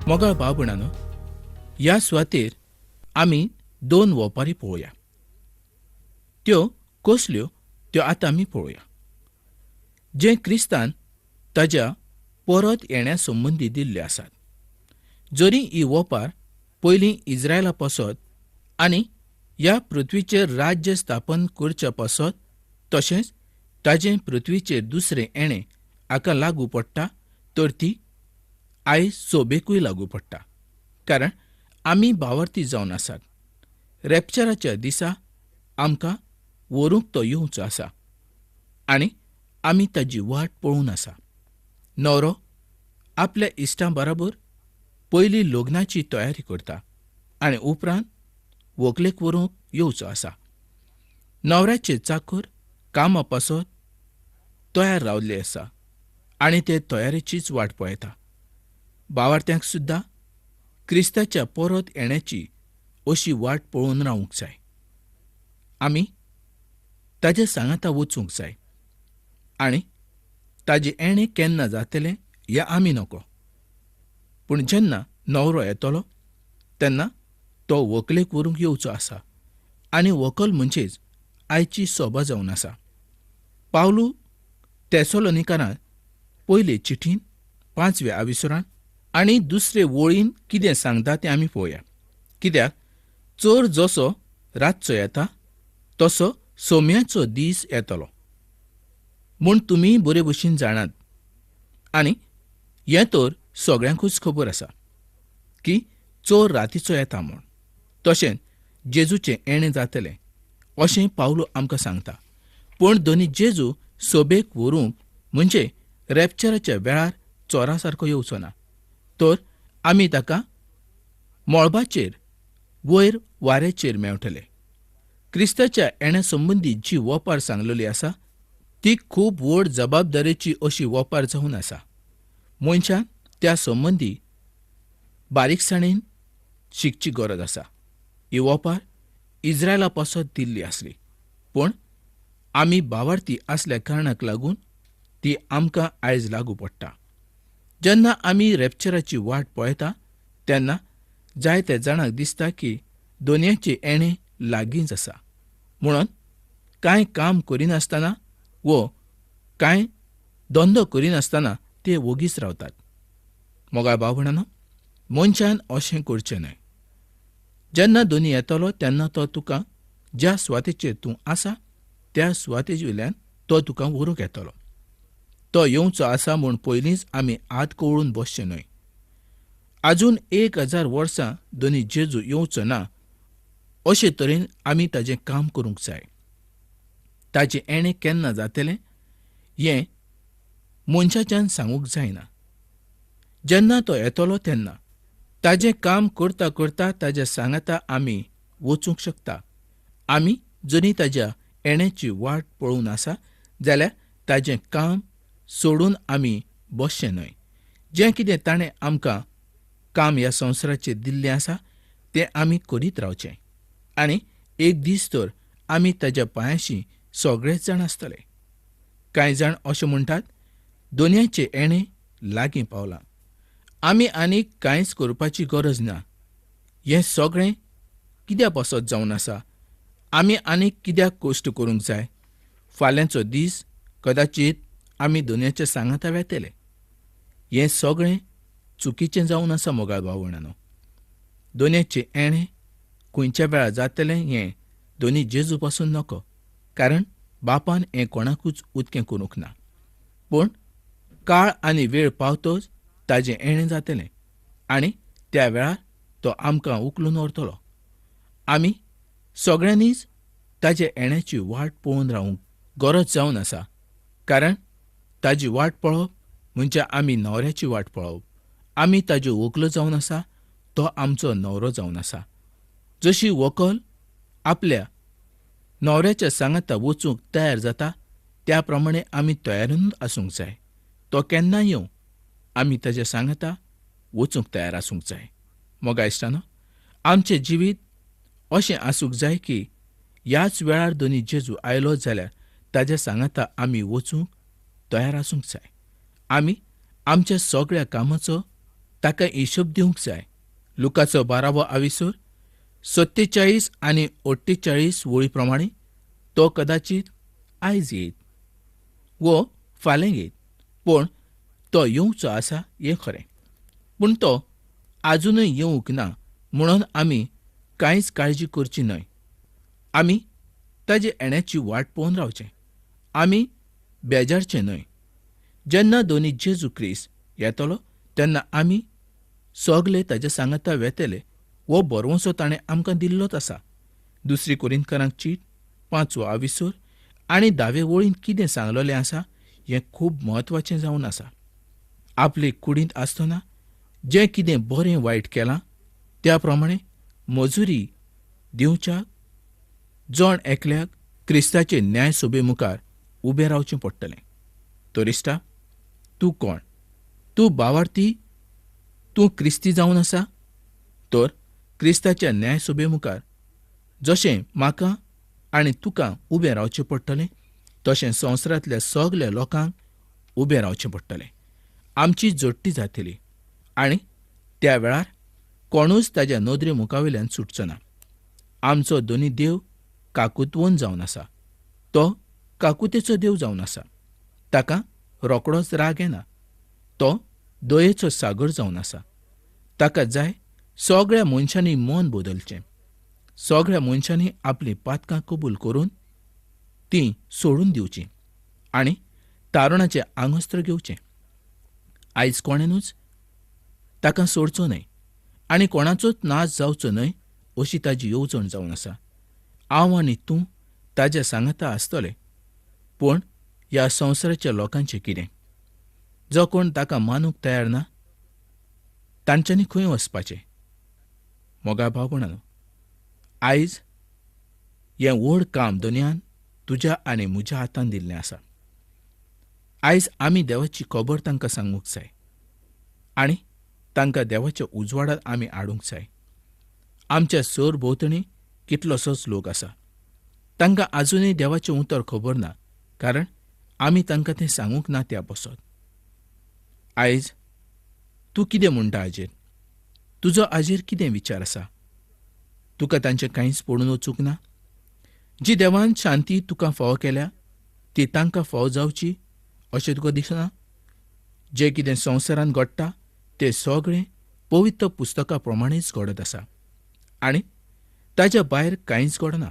मोगाळ भाव भयणांनो, ह्या सुवातेर आमी दोन वोपारी पळोवया. त्यो कसल्यो त्यो आतां आमी पळोवया. जें क्रिस्तान ताज्या परत येण्या संबंदी दिल्ल्यो आसात. जरी ही वोपार पयलीं इस्रायला पासत आनी ह्या पृथ्वीचेर राज्य स्थापन करच्या पासत तशेंच ताजें पृथ्वीचेर दुसरें येणें हाका लागू पडटा, तर ती आयज सोबेकूय लागू पडटा, कारण आमी भावार्थी जावन आसात. रॅप्चराच्या दिसा आमकां व्हरूंक तो येवचो आसा आनी आमी ताजी वाट पळोवन आसा. न्हवरो आपल्या इश्टां बराबर पयली लग्नाची तयारी करता आनी उपरांत व्हंकलेक व्हरूंक येवचो आसा. न्हवऱ्याचे चाकर कामा पासत तयार रावल्ले आसा आनी ते तयारेचीच वाट पळयता. भावार्थ्यांक सुद्दां क्रिस्ताच्या परत येण्याची अशी वाट पळोवन रावंक जाय. आमी ताज्या सांगाता वचूंक जाय आनी ताजें येणें केन्ना जातलें हें आमी नको, पूण जेन्ना न्हवरो येतलो तेन्ना तो व्हंकलेक व्हरूंक येवचो आसा आनी व्हंकल म्हणजेच आयची सोबा जावन आसा. पावलू तेसोलोनिकारान पयले चिठीन 5व्या आविसरान आनी दुसरे वळीन कितें सांगता तें आमी पळोवया. कित्याक चोर जसो रातचो येता तसो सोम्याचो दीस येतलो म्हूण तुमी बरे भशेन जाणात. आनी हें तर सगळ्यांकूच खबर आसा की चोर रातीचो येता म्हूण. तशेंच जेजूचें येणें जातलें अशें पावलू आमकां सांगता. पूण दोनी जेजू सोबेक व्हरूंक म्हणजे रॅप्चराच्या वेळार चोरा सारको येवचो ना, तर आमी ताका मळबाचेर वयर वाऱ्याचेर मेळटले. क्रिस्ताच्या येण्या संबंदी जी वोपार सांगलेली आसा ती खूब व्हड जबाबदारेची अशी वोपार जावन आसा. मनशान त्या संबंदी बारीकसाणेन शिकची गरज आसा. ही वोपार इस्रायला पासत दिल्ली आसली, पूण आमी भावार्थी आसल्या कारणाक लागून ती आमकां आयज लागू पडटा. जेन्ना आमी रॅप्चराची वाट पळयता तेन्ना जायत्या जाणांक दिसता की दोनयांचें येणें लागींच आसा, म्हणून कांय काम करिनासतना वो कांय धंदो करिनासतना ते वोगीच रावतात. मोगाळ भाव भयणांनो, मनशान अशें करचें न्हय. जेन्ना दोनी येतलो तेन्ना तो तुका ज्या सुवातेचेर तूं आसा त्या सुवातेवयल्यान तो तुका व्हरूंक येतलो. तो येवचो आसा म्हूण पयलींच आमी हात कवळून बसचें न्हय. आजून 1000 वर्सां दोनी जेजू येवचो ना अशे तरेन आमी ताजें काम करूंक जाय. ताजें येणें केन्ना जातलें हें मनशाच्यान सांगूंक जायना. जेन्ना तो येतलो तेन्ना ताजें काम करता करता ताज्या सांगाता आमी वचूंक शकता. आमी जरी ताज्या येण्याची वाट पळोवन आसा जाल्यार ताजें काम सोडून आमी बसचें न्हय. जें कितें ताणें आमकां काम ह्या संवसाराचेर दिल्लें आसा तें आमी करीत रावचें आनी एक दीस तर आमी ताज्या पांयाशी सगळेच जाण आसतले. कांय जाण अशें म्हणटात, दोनयांचें येणें लागीं पावलां, आमी आनीक कांयच करपाची गरज ना. हें सगळें कित्या पासत जावन आसा? आमी आनीक कित्याक कश्ट करूंक जाय? फाल्यांचो दीस कदाचीत आमी दोनयांच्या सांगाता वेतले. हें सगळें चुकीचें जावन आसा. मोगाळ भाव भयणांनो, दोनयांचें येणें खंयच्या वेळार जातलें हें दोनी जेजू पासून नको, कारण बापान हें कोणाकूच उदकें करूंक ना. पूण काळ आनी वेळ पावतोच ताजें येणें जातलें आनी त्या वेळार तो आमकां उखलून व्हरतलो. आमी सगळ्यांनीच ताज्या येण्याची वाट पळोवन रावूंक गरज जावन आसा, कारण ताजी वाट पळोवप म्हणजे आमी न्हवऱ्याची वाट पळोवप. आमी ताज्यो व्हंकलो जावन आसा, तो आमचो न्हवरो जावन आसा. जशी व्हंकल आपल्या न्हवऱ्याच्या सांगाता वचूंक तयार जाता त्या प्रमाणे आमी तयारीनूच आसूंक जाय. तो केन्ना येवं आमी ताज्या सांगाता वचूंक तयार आसूंक जाय. मोगा इश्टानो, आमचें जिवीत अशें आसूंक जाय की ह्याच वेळार दोनी जेजू आयलो जाल्यार ताज्या सांगाता आमी वचूंक तयार आसूंक जाय. आमी आमच्या सगळ्या कामाचो ताका हिशोब दिवंक जाय. लुकाचो 12वो आविसोर 47 आनी 48 वळी प्रमाणे तो कदाचित आयज येयत वो फाल्यां येयत, पूण तो येवचो आसा हें खरें. पूण तो आजुनूय येवंक ना म्हणून आमी कांयच काळजी करची न्हय. आमी ताजे येण्याची वाट पळोवन रावचें. आमी बेजारचें न्हय. जेन्ना दोनी जेजू क्रिस्त येतलो तेन्ना आमी सगले ताज्या सांगाता वेतले हो बरवंसो ताणें आमकां दिल्लोच आसा. दुसरी कोरिंतकारांक चीट 5वो आविसोर आनी 10वे वळीन कितें सांगलेलें आसा हें खूब म्हत्वाचें जावन आसा. आपले कुडींत आसतना जें कितें बरें वायट केलां त्या प्रमाणे मजुरी दिवच्याक जण एकल्याक क्रिस्ताचे न्यायसभे मुखार उबें रावचें पडटलें. तर इश्टा, तूं कोण? तूं भावार्थी? तूं क्रिस्ती जावन आसा? तर क्रिस्ताच्या न्यायसभे मुखार जशें म्हाका आनी तुका उबें रावचें पडटलें तशें संवसारांतल्या सगल्या लोकांक उबें रावचें पडटलें. आमची जोडटी जातली आनी त्या वेळार कोणूच ताज्या नदरे मुखावयल्यान सुटचो ना. आमचो दोनी देव काकुतवन जावन आसा. तो काकुतेचो देव जावन आसा. ताका रोकडोच राग येना. तो दयेचो सागर जावन आसा. ताका जाय सगळ्या मनशांनी मन बदलचें. सगळ्या मनशांनी आपलीं पातकां कबूल करून तीं सोडून दिवचीं आनी तारुणाचें आंगस्त्र घेवचें. आयज कोणेनूच ताका सोडचो न्हय आनी कोणाचोच नाश जावचो न्हय अशी ताजी येवजण जावन आसा. हांव आनी तूं ताज्या सांगाता आसतले, पूण ह्या संवसाराच्या लोकांचें कितें? जो कोण ताका मानूंक तयार ना तांच्यांनी खंय वचपाचें? मोगा भाव भयणांनो, आयज हें व्हड काम दुनियान तुज्या आनी म्हज्या हातान दिल्लें आसा. आयज आमी देवाची खबर तांकां सांगूंक जाय आनी तांकां देवाच्या उजवाडांत आमी हाडूंक जाय. आमच्या सरभोंवतणी कितलोसोच लोक आसा, तांकां आजुनूय देवाचें उतर खबर ना, कारण आमी तांकां तें सांगूंक ना त्या पासत. आयज तूं कितें म्हणटा हाजेर? तुजो हाजेर कितें विचार आसा? तुका तांचें कांयच पडून वचूंक ना? जी देवान शांती तुका फावो केल्या ती तांकां फावो जावची अशें तुका दिसना? जें कितें संवसारांत घडटा तें सगळें पवित्र पुस्तका प्रमाणेच घडत आसा आनी ताज्या भायर कांयच घडना.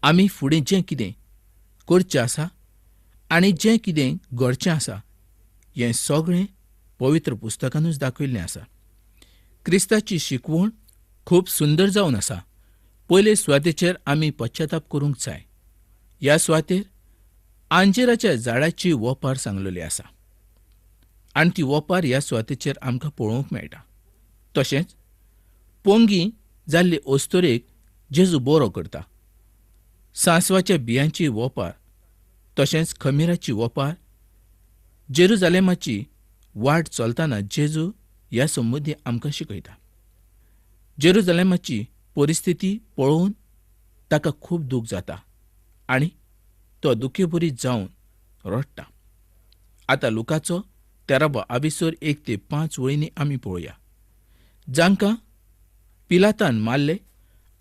आमी फुडें जें कितें करचें आसा आनी जें कितें घडचें आसा हें सगळें पवित्र पुस्तकानूच दाखयल्लें आसा. क्रिस्ताची शिकवण खूब सुंदर जावन आसा. पयले सुवातेचेर आमी पश्चाताप करूंक जाय. ह्या सुवातेर आंजेराच्या झाडाची वोपार सांगलेली आसा आनी ती वोपार ह्या सुवातेचेर आमकां पळोवंक मेळटा. तशेंच पोंगी जाल्ले अस्तुरेक जेजू बरो करता. सांसवाच्या बियांची वोपार तशेंच खमिराची वोपार जेरुजालेमाची वाट चलतना जेजू ह्या संबंदी आमकां शिकयता. जेरुजालेमाची परिस्थिती पळोवन ताका खूब दूख जाता आनी तो दुखेभरीत जावन रडटा. आतां लुकाचो 13वो आविसोर 1 ते 5 वळींनी आमी पळोवया. जांकां पिलातान मारले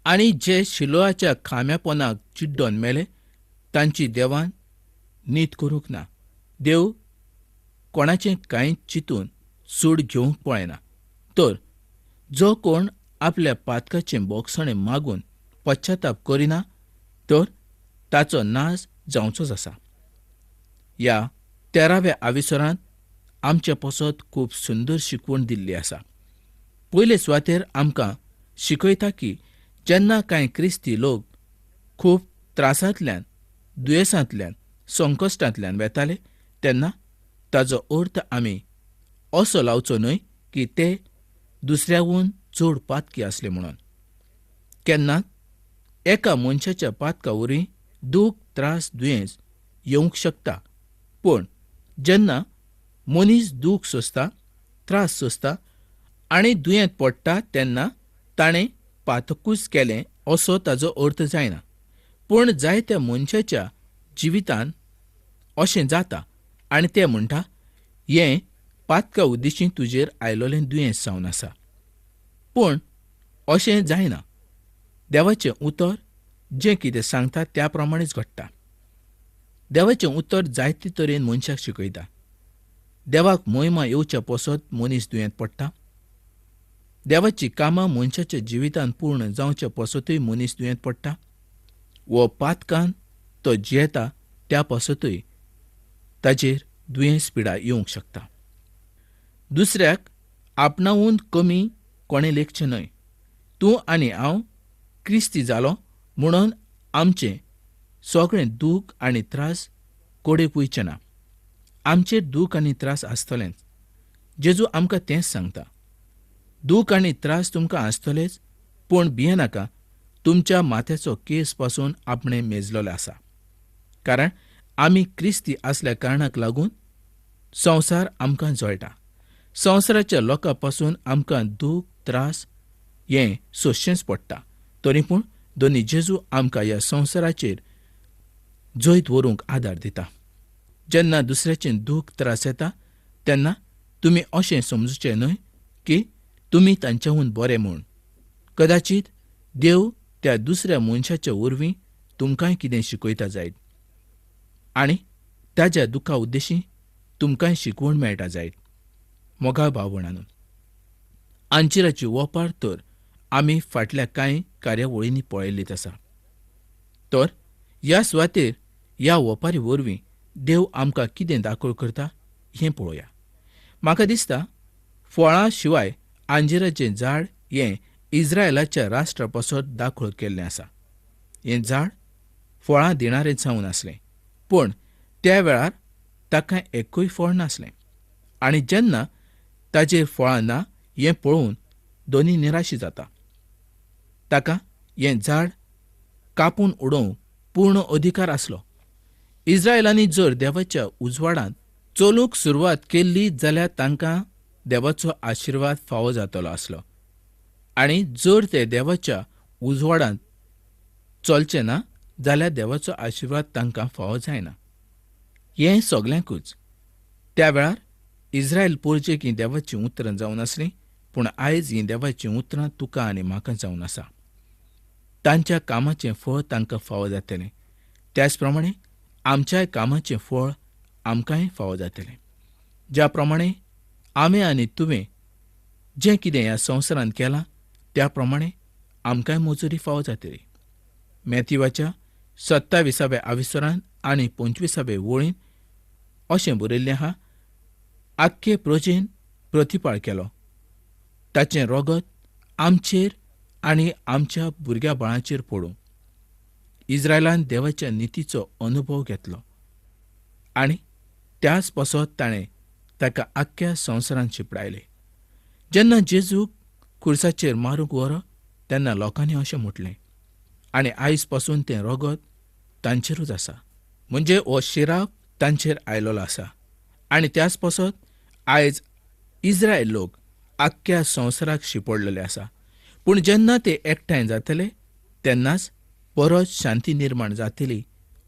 आनी जे शिलोआच्या खांब्यापोनाक चिड्डोन मेले तांची देवान नीत करूंक ना. देव कोणाचें कांय चिंतून सूड घेवंक पळयना, तर जो कोण आपल्या पातकाचें बोगसणें मागून पश्चाताप करिना तर ताचो नाश जावचोच आसा. ह्या 13व्या आविसरांत आमचे पासत खूब सुंदर शिकवण दिल्ली आसा. पयले सुवातेर आमकां शिकयता की जेन्ना कांय क्रिस्ती लोक खूब त्रासांतल्यान, दुयेंसांतल्यान, संकश्टांतल्यान वेताले तेन्ना ताजो अर्थ आमी असो लावचो न्हय की ते दुसऱ्यावून चड पातकी आसले म्हणून. केन्ना एका मनशाच्या पातका वरवीं दूख, त्रास, दुयेंस येवंक शकता, पूण जेन्ना मनीस दूख सोंसता, त्रास सोंसता आनी दुयेंत पडटा तेन्ना ताणें पातकूच केलें असो ताजो अर्थ जायना. पूण जायत्या मनशाच्या जिवितान अशें जाता आनी ते म्हणटा हें पातका उद्देशी तुजेर आयलोलें दुयेंस जावन आसा. पूण अशें जायना. देवाचें उतर जें कितें सांगता त्या प्रमाणेच घडटा. देवाचें उतर जायते तरेन मनशाक शिकयता. देवाक मोहिमा येवच्या पासत मनीस दुयेंत पडटा. देवाची कामां मनशाच्या जिवितान पूर्ण जावच्या पासतूय मनीस दुयेंत पडटा. वो पातकान तो जियेता त्या पासतूय ताजेर दुयेंस पिडा येवंक शकता. दुसऱ्याक आपणावून कमी कोणें लेखचें न्हय. तूं आनी हांव क्रिस्ती जालो म्हणून आमचें सगळें दूख आनी त्रास कोडेक वयचें ना. आमचेर दूख आनी त्रास आसतलेंच. जेजू आमकां तेंच सांगता, दूख आनी त्रास तुमकां आसतलेच, पूण भियेनाका, तुमच्या माथ्याचो केस पासून आपणें मेजलेलो आसा. कारण आमी क्रिस्ती आसल्या कारणाक लागून संवसार आमकां जळटा. संवसाराच्या लोकां पासून आमकां दूख त्रास हें सोंसचेंच पडटा. तरी पूण दोनी जेजू आमकां ह्या संवसाराचेर जैत व्हरूंक आदार दिता. जेन्ना दुसऱ्याचें दूख त्रास येता तेन्ना तुमी अशें समजूचें न्हय की तुमी तांच्याहून बरे म्हूण. कदाचित देव त्या दुसऱ्या मनशाच्या वरवीं तुमकांय कितें शिकयता जायत आनी ताज्या दुखा उद्देशी तुमकांय शिकवण मेळटा जायत. मोगाळ भाव भयणांनो, आंजिराची ओपार तर आमी फाटल्या कांय कार्यावळींनी पळयल्लीच आसा. तर ह्या सुवातेर ह्या ओपारी वरवीं देव आमकां कितें दाखोव करता हें पळोवया. म्हाका दिसता फळां शिवाय आंजिराचें झाड हें इस्रायलाच्या राष्ट्रा पासत दाखोव केल्लें आसा. हें झाड फळां दिणारें जावन आसलें, पूण त्या वेळार ताका एकूय फळ नासलें. आनी जेन्ना ताजेर फळां ना हें पळोवन दोनी निराशी जाता. ताका हें झाड कापून उडोवंक पूर्ण अधिकार आसलो. इस्रायलांनी जर देवाच्या उजवाडांत चलूंक सुरवात केल्ली जाल्यार तांकां देवाचो आशिर्वाद फावो जातलो आसलो. आनी जर ते देवाच्या उजवाडांत चलचे ना जाल्यार देवाचो आशिर्वाद तांकां फावो जायना. हें सगल्यांकूच त्या वेळार इस्रायल पोरजेक हीं देवाचीं उतरां जावन आसलीं, पूण आयज हीं देवाचीं उतरां तुका आनी म्हाका जावन आसा. तांच्या कामाचें फळ तांकां फावो जातलें, त्याच प्रमाणे आमच्याय कामाचें फळ आमकांय फावो जातलें. ज्या प्रमाणे आमी आनी तुवें जें कितें ह्या संवसारांत केलां त्या प्रमाणे आमकांय मजुरी फावो जातली. मॅथ्यूवाच्या 27व्या आविसरान आनी 25व्या वळीन अशें बरयल्लें आहा, आख्खे प्रजेन प्रतिपाळ केलो, ताचें रोगत आमचेर आनी आमच्या भुरग्या बाळांचेर पडूं. इस्रायलान देवाच्या नितीचो अनुभव घेतलो आनी त्याच पासत ताणें ताका आख्ख्या संवसारांत शिंपडायलें. जेन्ना जेजूक खुर्साचेर मारूंक व्हरो तेन्ना लोकांनी अशें म्हटलें, आनी आयज पासून तें रोगत तांचेरूच आसा, म्हणजे हो शिराप तांचेर आयलोलो आसा. आनी त्याच पासत आयज इस्रायल लोक आख्ख्या संवसाराक शिंपडलेले आसा. पूण जेन्ना ते एकठांय जातले तेन्नाच परत शांती निर्माण जातली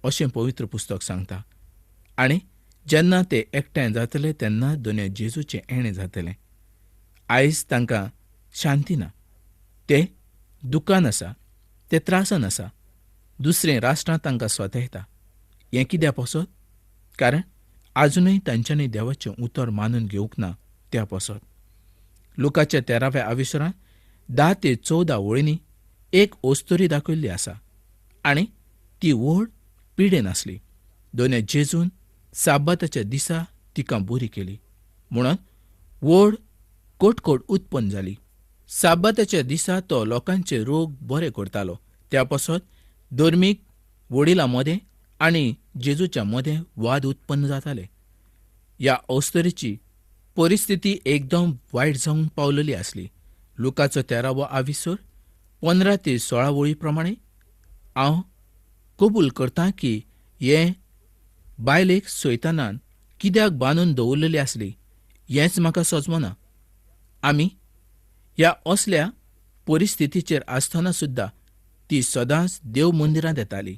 अशें पवित्र पुस्तक सांगता. आनी जेन्ना ते एकठांय जातले तेन्ना दोनय जेजूचें येणें जातलें. आयज तांकां शांती ना, ते दुकान आसा, ते त्रासान आसा, दुसरें राष्ट्रां तांकां स्वतायता. हें कित्या पासत? कारण आजुनूय तांच्यांनी देवाचें उतर मानून घेवंक ना त्या पासत. लुकाच्या 13व्या आविसरांत 10 ते 14 वळींनी एक ओस्तोरी दाखयल्ली आसा आनी ती व्हड पिडेन आसली. दोनय जेजून साबाताच्या दिसा तिका बरी केली म्हणून व्हड कोटकोट उत्पन्न जाली. साबाताच्या दिसा तो लोकांचे रोग बरे करतालो. त्या पासत धर्मीक वडिलां मदें आनी जेजूच्या मदें वाद उत्पन्न जाताले. ह्या अस्तरेची परिस्थिती एकदम वायट जावन पावलेली आसली. लुकाचो 13वो आविसर 15 ते 16 वळी प्रमाणे हांव कबूल करता की हे बायलेक सैतानान कित्याक बांदून दवरलेली आसली हेंच म्हाका सजमना. आमी ह्या असल्या परिस्थितीचेर आसतना सुद्दां ती सदांच देव मंदिरांत येताली.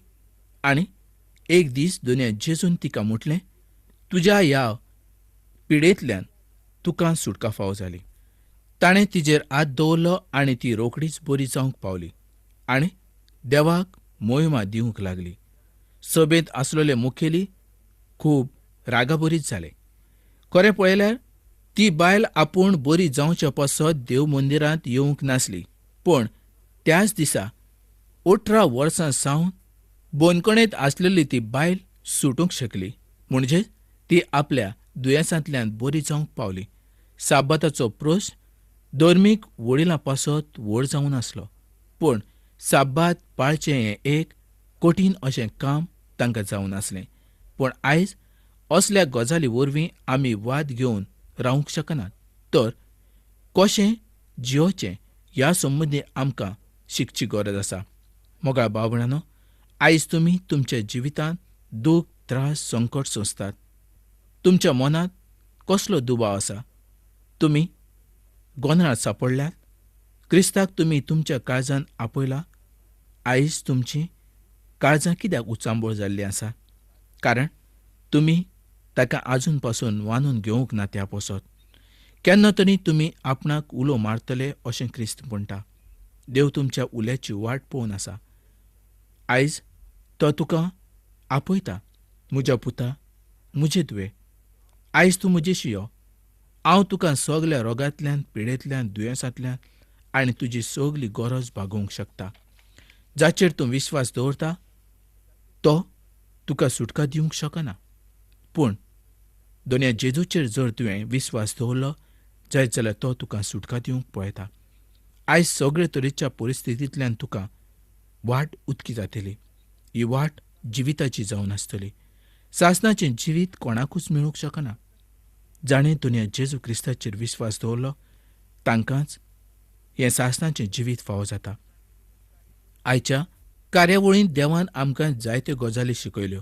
आनी एक दीस दोनया जेजून तिका म्हटलें, तुज्या ह्या पिडेंतल्यान तुका सुटका फावो जाली. ताणें तिजेर हात दवरलो आनी ती रोखडीच बरी जावंक पावली आनी देवाक मोहिमा दिवंक लागली. सभेंत आसलेले मुखेली खूब रागाभरीत जाले. खरें पळयल्यार ती बायल आपूण बरी जावच्या पासत देव मंदिरांत येवंक नासली, पूण त्याच दिसा 18 वर्सां सावन बंदखणेंत आसलेली ती बायल सुटूंक शकली, म्हणजे ती आपल्या दुयेंसांतल्यान बरी जावंक पावली. साबाताचो प्रस्न धर्मीक वडिलां पासत व्हड जावन आसलो, पूण साबात पाळचें हें एक कठीण अशें काम तांकां जावन आसलें. पूण आयज असल्या गजाली वरवीं आमी वाद घेवन रावंक शकनात, तर कशें जियोचें ह्या संबंदी आमकां शिकची गरज आसा. मोगाळ भाव भयणांनो, आयज तुमी तुमच्या जिवितांत दूख, त्रास, संकट सोंसतात. तुमच्या मनांत कसलो दुबाव आसा? तुमी गोंदळांत सापडल्यात? क्रिस्ताक तुमी तुमच्या काळजान आपयला? आयज तुमची काळजां कित्याक उचांबळ जाल्लीं आसा? कारण तुमी ताका आजून पासून वानून घेवंक ना. त्या पासत केन्ना तरी तुमी आपणाक उलो मारतले अशें क्रिस्त म्हणटा. देव तुमच्या उल्याची वाट पळोवन आसा. आयज तो तुका आपयता, म्हज्या पुता, म्हजे धुवे, आयज तूं म्हजेशी यो. हांव तुका सगल्या रोगांतल्यान, पिडेंतल्यान, दुयेंसांतल्यान आनी तुजी सगली गरज भागोवंक शकता. जाचेर तूं विस्वास दवरता तो तुका सुटका दिवंक शकना, पूण दोनया जेजूचेर जर तुवें विस्वास दवरलो जायत जाल्यार तो तुका सुटका दिवंक पळयता. आयज सगळे तरेच्या परिस्थितींतल्यान तुका वाट उदकी जातली. ही वाट जिविताची जावन आसतली. सासणाचें जिवीत कोणाकूच मेळूंक शकना. जाणें दुनिया जेजू क्रिस्ताचेर विस्वास दवरलो तांकांच हें सासणाचें जिवीत फावो जाता. आयच्या कार्यावळींत देवान आमकां जायत्यो गजाली शिकयल्यो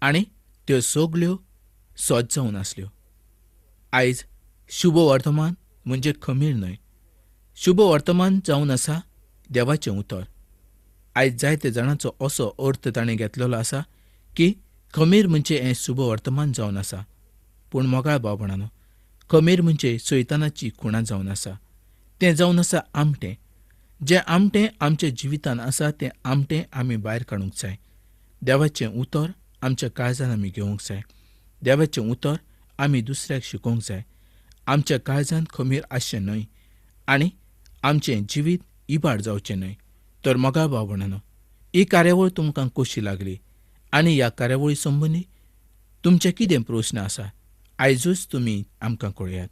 आनी त्यो सगल्यो सत जावन आसल्यो. आयज शुभ वर्तमान म्हणजे खमीर न्हय, शुभ वर्तमान जावन आसा देवाचें उतर. आयज जायते जाणांचो असो अर्थ ताणें घेतलेलो आसा की खमीर म्हणजे हें शुभ वर्तमान जावन आसा. पूण मोगाळ भाव भयणांनो, खमीर म्हणजे सैतानाची खुणा जावन आसा. तें जावन आसा आमटें. जें आमटें आमच्या जिवितान आसा तें आमटें आमी भायर काडूंक जाय. देवाचें उतर आमच्या काळजान आमी घेवंक जाय. देवाचें उतर आमी दुसऱ्याक शिकोवंक जाय. आमच्या काळजान खमीर आसचें न्हय आनी आमचें जिवीत इबाड जावचें न्हय. तर मोगाळ भाव भयणांनो, ही कार्यावळ तुमकां कशी लागली आनी ह्या कार्यावळी संबंदी तुमचे कितें प्रस्न आसा, आयजूच तुमी आमकां कळयात.